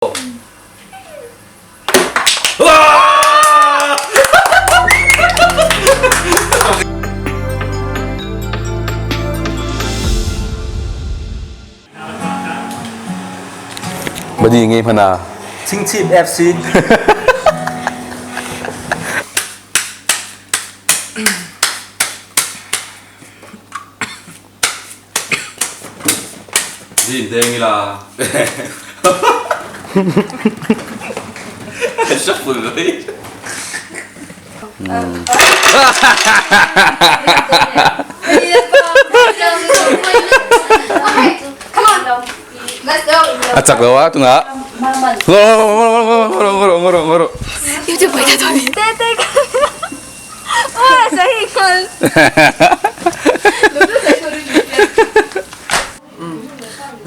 Badi nge hmana. Chingchip FC. Zin deng ila. Shuffle mai. A chak lo a tunah. Ngoro ngoro ngoro ngoro.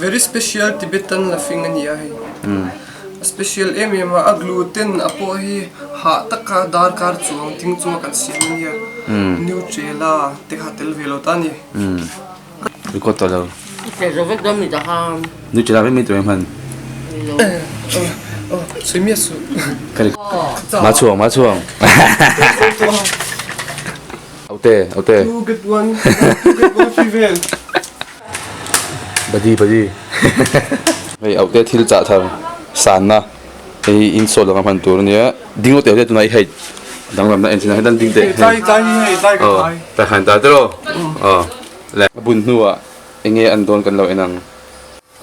Very special Tibetan laughing a ni a hei. A special em em a, a gluten a pawh hi hah taka darkar chuang ding chunga kan siam a nia. Nutella te kha tel ve lo ta a ni. Record tawh lo. Nutella vek mai tur em hman. Ma chuang ma chuang. Aute aute. Two get one, two get one free vel. Badi badi. Hei aute thil chah thar sanna hei insawt laka hman tur ania ding aute aute tunah i hei danglamna en chin ah hian ding teh Tai tai hi hei tai ka thai. Tai khan ta tiraw. Aw le a bun hnuah enge an dawn kan lo en ang.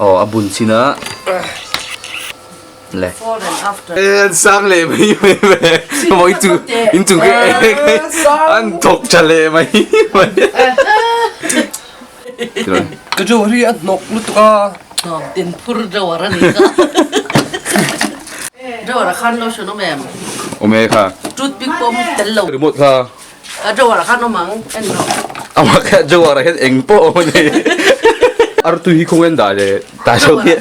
Aw a bun chin a le an sang leh mai mai ve mawi chu in chung khi an thawk tha leh mai mai Ka jo ri a hnawk lutuk a. Hnawk din phur jawar a ni kha. Jawar a khan lotion awm em? Awm e kha. Toothpick pawh awm tel lo. Remote kha. A jawar khan awm ang en rawh. Amah kha jawar ah hian eng pawh awm a ni. Artui hi khawngaih an dah leh ta zawk hi.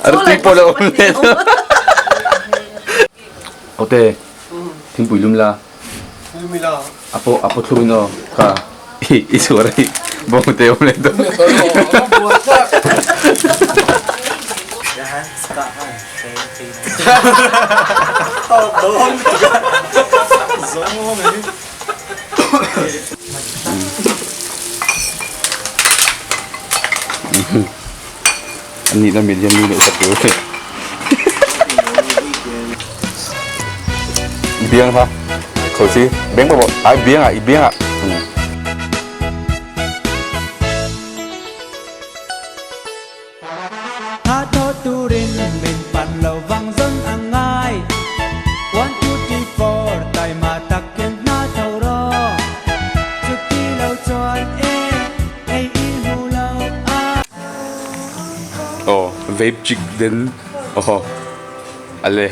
Artui pawh lo awm leh lo. Awte thingpui lum la. Lum ila. A pawh a pawh thlum in aw kha i chhuar a bawng te awm leh dawn. An nihna mit hian mi ngaihsak tur a ni. Biang kha kho chi beng pawh ai biang ah i biang ah. Aw vape chick den aw ale.